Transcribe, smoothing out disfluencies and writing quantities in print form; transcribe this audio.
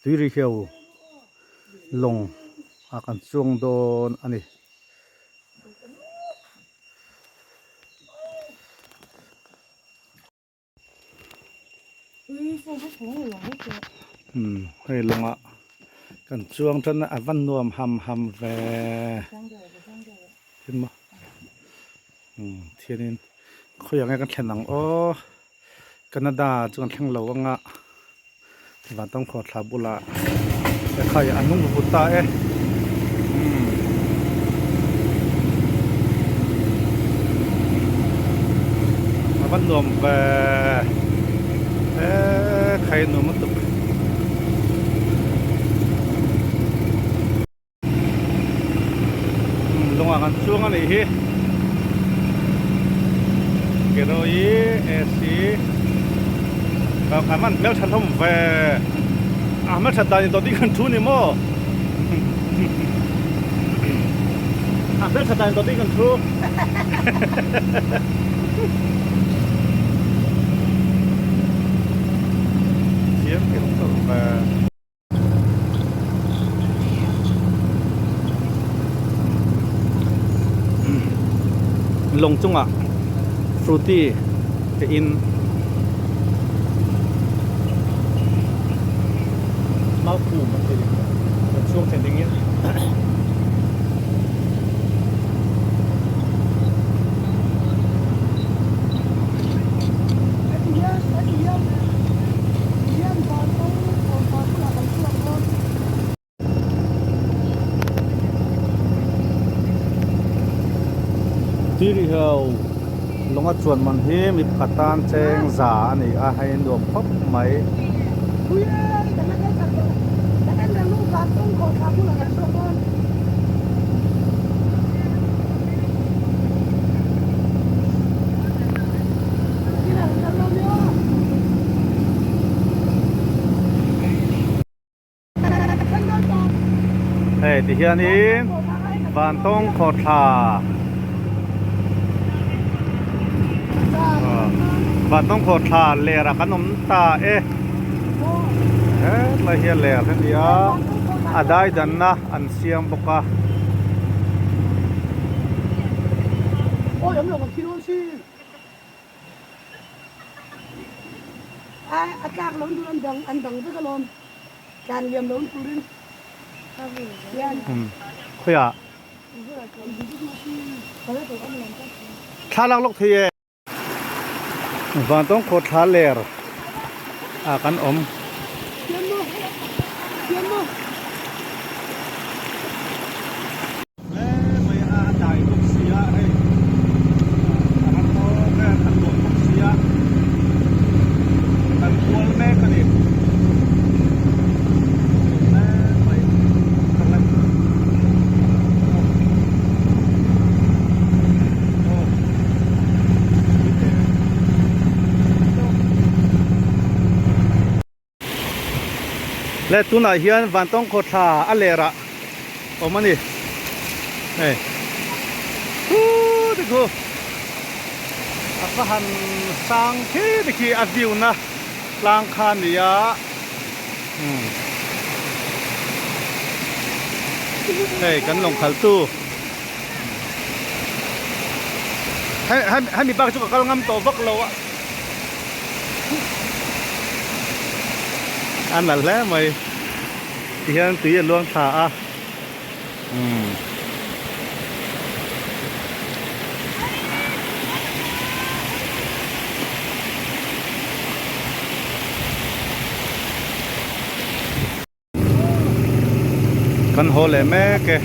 Tui ri hiau lawng ah kan chuang dawn a ni. Umm hei lawngah kan chuang tan a a va nuam ham ham ve tin maw umm thianin khawiah nge kan thlen ang aw Canada chu kan thleng lo anga Vantawng thla bulah ekhai a nung vut ta e umm a va nuam ve ekhai a nuam lutuk. Lawngah kan chuang a nih hi Kerawii AC kan man hmeltha hlawm ve a hmeltha dan in tawh tih kan thu ni maw a hmeltha dan in tawh tih kan thu Thiam keuh keuh ve. Lawng chungah fruity te in mau phum an ti kan chhuak thei ding in Tiriho lawnga chuan man hi mi pakhat tan cheng za a ni a hei nuam khawp mai. Hei ti hianin Vantawng khawthla Vantawng khawthla ler ah kan awm ta e hetlai hi a ler a ni a a daidanna an siam bawk a. A tlak lo tur an dang an dang vek alawm tlan liam lo turin hian. Khawiah thla lak lawk thei e. Vantawng khawt thla ler ah kan awm. Hle mai a a dai bawk si a hei a ram maw vel a nuam bawk si a kan kual mek a ni hle mai ka la aw Le tunah hian Vantawng khawthla a lerah awm a ni hei khu te khu a va han sang khi te khi a view na tlang kha a ni a umm hei kan lawng khalh tu hei hemi bak chu ka kal ngam tawh vak lo a. A nalh hle mai tihian tui a luang thla a umm kan haw leh mek e.